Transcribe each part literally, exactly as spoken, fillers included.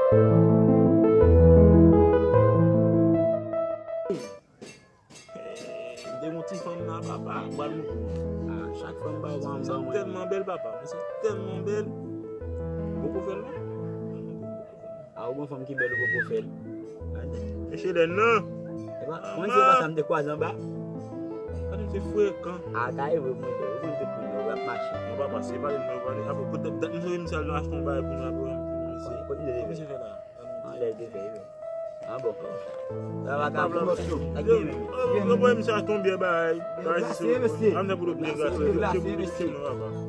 M te gon ti fanm nan, papa, m pral moutre w. Ah, chak fanm ba ou fanm sa tèlman bèl, papa. Sa tèlman bèl. Poko fè l non. Ah, ou gon fanm ki bèl, ou poko fè l. Mesye lè nan. Epa, mwen se pa sa m te kwaze anba. Gade se frekan. Ah, ta e vre mwen, mwen tout moun yo ap mache. Mwen pa pase, pale mwen pale. Apre kote dat nou jwe misye al achte yon bagay pou nou apre. Kote m te leve? Misye fè la. Anlè de fè yo. Ah bon. Sa va ka pou yo. Yo, yo, yo, misye a tonbe bay. Bay si se. Amne pou lo byen glase. Yo glase, mesye.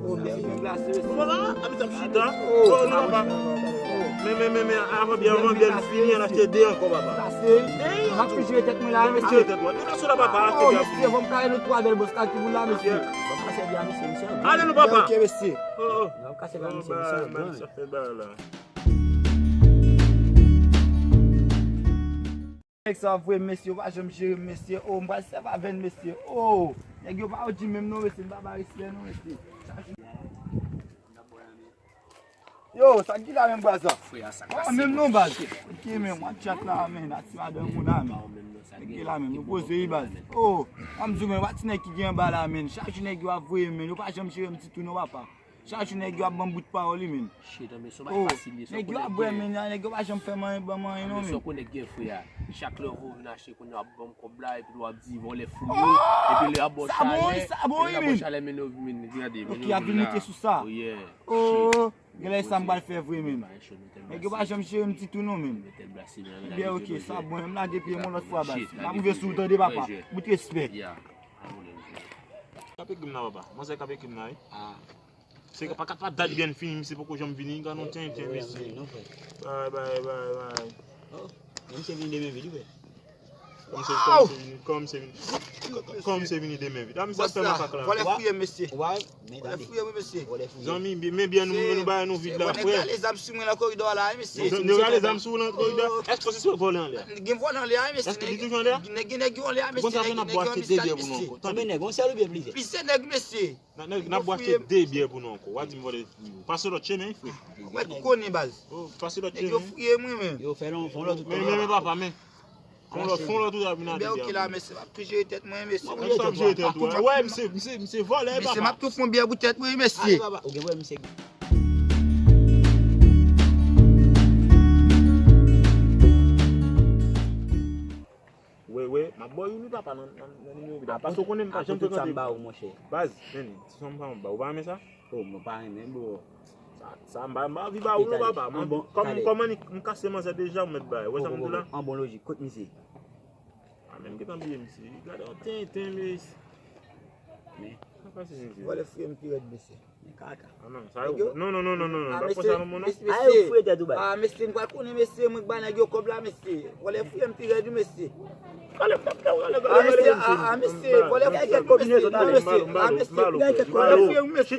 Oh, byen glase, mesye. Bon, la, a mi t ap chita. Oh, non, papa. Men, men, men, men, avan byen, avan byen fini, an achte de ankò, papa. Glase. M ap tou jere tèt mwen la, mesye. Jere tèt ou. Yo la sou la, papa. Oh, mesye, bon, m kare nou twa bèl bòs la ki boul la, mesye. Bon, m kase byen, mesye, mesye. Ale nou, papa. Ok, mesye. Oh, oh. Bon, bay, bay, sa fè bay la. Nèg sa vre, mesye, yo pa janm jere m, mesye. Oh, m pral sèvi avè n, mesye. Oh, nèg yo pa O G menm non, mesye, m pa ba respè non, mesye. Yo, sa k gen la menm, baz? Oh, menm non, baz. Ok, men, w ap chat la, men, a ti madanm ou la, men. Sa k gen la menm, nou poze wi, baz. Oh, m ap di w, men, w a ti nèg ki gen anba la, men. Chak jou nèg yo ap voye m, men, yo pa janm jere m ditou non, papa. Chak jou nèg yo ap ban m bout pawòl wi, men. Shit, men se yon bagay fasil, ye, nèg yo ap bwè, men, nèg yo pa janm fè m anyen, ban m anyen non, men. Sa w konnen gen frè a. Chak lè yo vin achte, kounye a ap ban m kòb la, epi w ap di vòlè fou yo, epi lè y ap ba w chalè, lè y ap ba w chalè, men yo vin gade, men yo vin la. Ok, y ap vin mete sou sa. Oh, genlè sa m pral fè vre, men. Nèg yo pa janm jere m ditou non, men. Byen, ok, sa bon, m lage pye m yon lòt fwa, baz. M ap rive sou w, tande, papa. Bout respè. K ap ekri m nan, papa. Manzè k ap ekri m nan, wi. Se pa, pa dat byen fini, misye poko janm vini, gad yon tenten, mesye. Bay, bay, bay, bay. Oh, men misye vini de men vid, wi. Misye kòmanse vini, kòmanse vini, kòmanse vini de men vid. A, misye ap fè makak la. Vòlè fouye, mesye. Vòlè fouye, wi, mesye. Zanmi, men byen nou, nou bay nou vid la, frè. Nèg rale zam sou mwen nan koridò la, wi, mesye. Nèg rale zam sou ou nan koridò. Èske se vòlè anlè a? Gen vòlè anlè a, wi, mesye. Èske li toujou anlè a? Nèg, nèg yo anlè a, mesye. Bon, sa fè n ap achte de byè pou nou ankò. Tande. Konbyen nèg, yon sèl oubyen plizyè? Plizyè nèg, mesye. N a, n a, n a bwache de byè pou nou ankò. W a di m vòlè. Pase lòt chemen, frè. Mwen tou konnen, baz. Oh, pase lòt chemen. Nèg yo fouye mwen, men. Yo fè lon, fon lòt tout. Men, men, men, papa, men. Fon lòt, fon lòt ou ta vin a de byè. Ok la, mesye, m ap tou jere tèt mwen, mesye. Mwen ap tou jere tèt ou. Wè, misye, misye vòlè, papa. Mesye, m ap tou fon byè pou tèt mwen, mesye. Ale, papa. Ou gen wè, misye. Wè, wè, m ap ba w youn wi, papa, nan, nan, nan nimewo vid la. Paske w konnen m pa janm frekante. Apre tout sa m ba ou, monchè. Baz, men, ti sòm pa m ba ou, ou pa renmen sa? Oh, mwen pa renmen, bro. Sa, sa m pa, m pa anvi ba ou non, papa. Mwen, kòm, kòm annik m kase manzè deja, ou mèt ba. Ou wè sa m di w la? An bon lojik, kot misye? A, men m gentan bliye misye. Gade yon tenten, mesye. Men. Sa pase, mesye? Vòlè fouye m pi rèd, mesye. Men kaka. Ah, non, sa yo, non, non, non, non, non, non, pa fè sa non, mon non. Ah, yo fouye tèt ou bay. Ah, mesye, m pral konnen, mesye, mwen k ba nèg yo kòb la, mesye. Vòlè fouye m pi rèd, wi, mesye. Gade, gade, gade, gade, mesye, ah, ah, mesye, vòlè fouye m, mesye, ah, mesye, vòlè fouye m, mesye,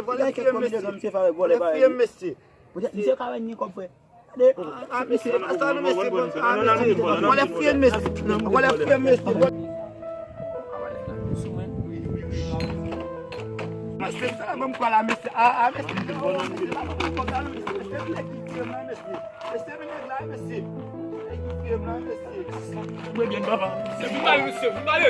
vòlè fouye m, mesye, vòlè fouye m, mesye. Poutèt misye ka wè ni kòb, frè. Gade. Ah, ah, mesye, pa sa non, mesye, bon, ah, mesye, vòlè fouye m, mesye. Vòlè fouye m, mesye. Mesye, sa la ban m kwa la, mesye. Ah, ah, mesye. Mesye, men nèg la, mesye. Mesye, men nèg la, mesye. Nèg ki fouye m la, mesye. Mwen byen, papa. Se pou mal, mesye. Pou mal.